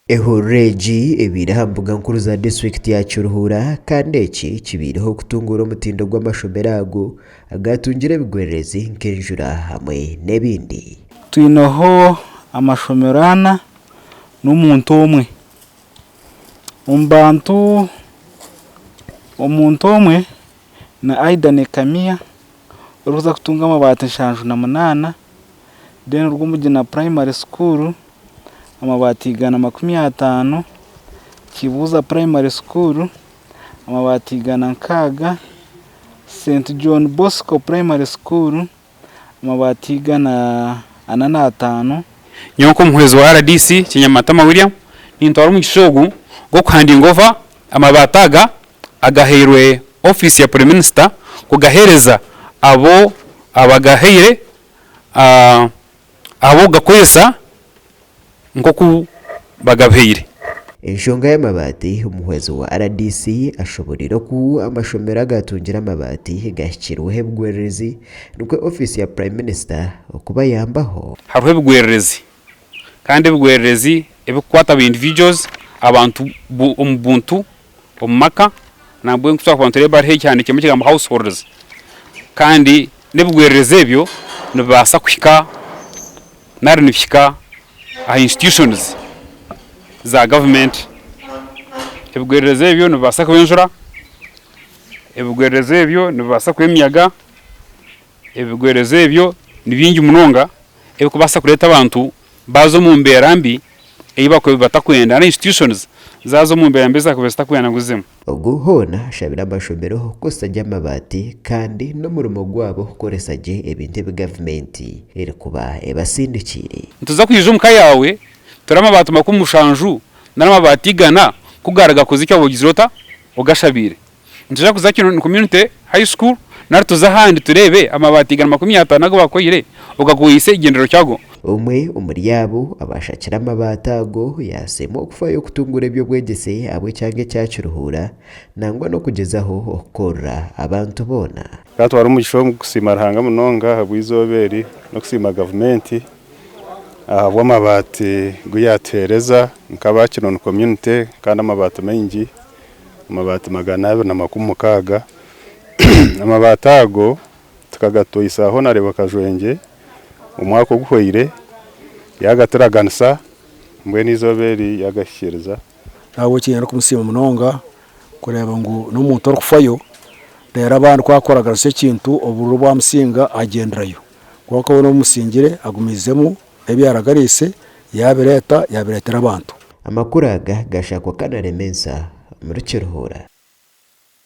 Ehururu egi ebaire aha mbuga nkuru za disiturikiti ya Kiruhura kandi eki kibaireho kutunguura omutindo gw'amashomero ago agaatungire ebigwererezi nk'enjura hamwe n'ebindi. Twineho amashomero ana n'omuntu omwe. Omu bantu, omuntu omwe ni Aidan Kamiya orikuza kutunga amabaati 78, then Rwomugina Primary School amabaati 150, Kibuuza Primary School amabaati 160, St John Bosco Primary School amabaati 405. Nyowe nk'omuhwezi wa rdc Kinyamatama William nintwara omugisha ogu gw'okuhandinga ova amabaati aga agahairwe ofiisi ya Prime Minister kugaheereza abo abagahaire ahabw'okugakozesa nk'oku bagabahaire. Enshonga y'amabaati, Omuhwezi wa rdc ashoboreire oku amashomero agaatungire amabaati gahikirweho ebigwererezi nikwo ofiisi ya Prime Minister okubayambaho. Hariho ebigwererezi kandi ebigwererezi ebikukwata aba individuals, abantu omu buntu, omu maka nambwenu ku twakuba nitureeba hariho ekihandiikirwemu ekigambo households kandi n'ebigwererezi ebyo nibibaasa kuhika nari nibihika aha institutions za gavumenti. Ebigwererezi ebyo nibibaasa kuba enjura, ebigwererezi ebyo nibibaasa kuba emiyaga, ebigwererezi ebyo ni bingi munonga ebirikubaasa kureeta abantu baaza omu mbeera mbi ei bakuba batakwenda nari institutions zaaza omu mbeera mbi ezi zaakubaire zitakwenda ngu zizemu. Ogu hoona ashabire amashomero kukozesa gye amabaati kandi n'omurimo gwabo kukoresa gye ebintu ebi gavumenti erikuba ebasindikiire. Nituza kwija omu ka yaawe turebe amabaati 70 nari amabaati 100 ku gaari gakoze eki waaba ogizire ota? Ogashabiire. Nituza kuza Kinoni Community High School nari tuze ahandi tureebe amabaati 150 agu bakuhaire ogakozeise ekigyendererwa kyago. Omwe omuri abo abaashakire amabaati ago yaasiima okufayo kutunguura eby'obwegyese ahabw'ekyanga ekya Kiruhura nangwa n'okugyezaho okukorera abantu boona. Ka tware omugisha ogu kusiima Ruhanga munonga ahabw'eizooba eri n'okusiima gavumenti ahabw'amabaati gu yaatuheereza nk'aba Kinoni Community kandi amabaati maingi. Amabaati 260. Amabaati ago tukagatwisa Honarebo Kajwengye omwaka oguhweire, yaagaturaganisa mbwenu eizooba eri yaagahikiiriza. Nahabweki niinyenda kumusiima munonga kureeba ngu n'omuntu orikufayo reero abandi ku arikuraganisa ekintu obururu bwamusinga agyenderayo. Kwonka we n'omusingire agumiizemu ebi yaaraganiise yaabireeta yaabireetera abantu. Amakuru aga gashakwa Kanaremensa omuri Kiruhura.